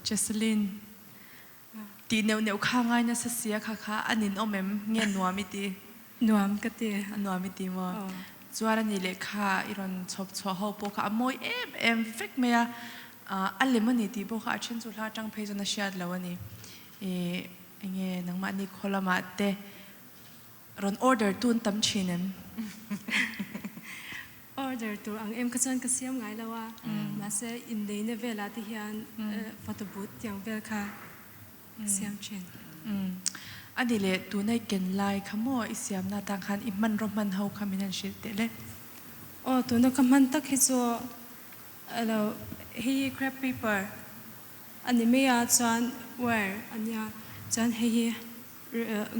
Jessalyn, Tih neuh neuh kha ngai nasa sia kha kha a ninawm em? Nge nuam i ti? Nuam ka ti. A nuam i ti maw? Chuan a nih leh kha i rawn chhawp chhuah ho pawh kha a mawi em em vek mai a, a lem a ni tih pawh kha a then chu hla atang phei chuan a hriat lo a ni. Ih enge nangmahni khaw lamah te Rawn order tun tam thin em? Order tur ang em kha chuan ka siam ngai lo a, mahse inneihna velah te hian photo booth tiang vel kha ka siam thin. A ni leh, tuna i ken lai kha maw i siamna atang khan i hmanraw hman ho kha min han hrilh teh le? Aw, tuna ka hman tak hi chu alo hei hi crepe paper a ni mai a, chuan wire a nia, chuan hei hi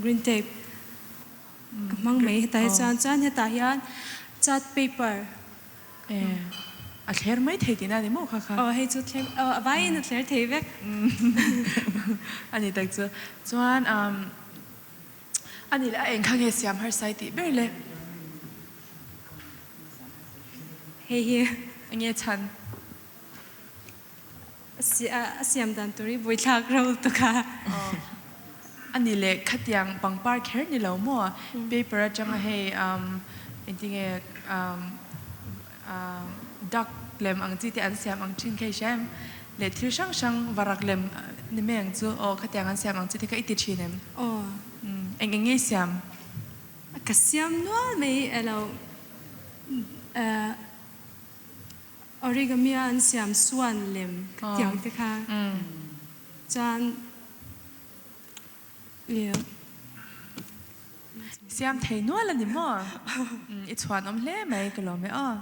Green tape ka hmang mai hetah hi chuan chuan hetah hian chart paper a thler mai thei tihna a ni maw kha kha? Aw hei chu thler aw a vaiin a thler thei vek. A ni tak chu. Chuan a ni leh a eng kha nge siam harsa i tih ber le? Hei hi. Enge chhan? A siam dan tur hi buaithlak ro tuk a. A ni leh khatiang pangpar kher ni lo maw? Paper atanga hei engtinge duck lem ang chi te an siam ang thin kha i hria em? Leh thil hrang hrang varak lem ni mai ang chu aw khatiang an siam ang chi te kha i ti thin em? Aw. Eng eng nge i siam? Ka siam nual mai elo. Origami a an siam suan lem tiang te kha chuan i. Siam thei nual a ni maw? I chhuanawm hle mai ka lawm e aw.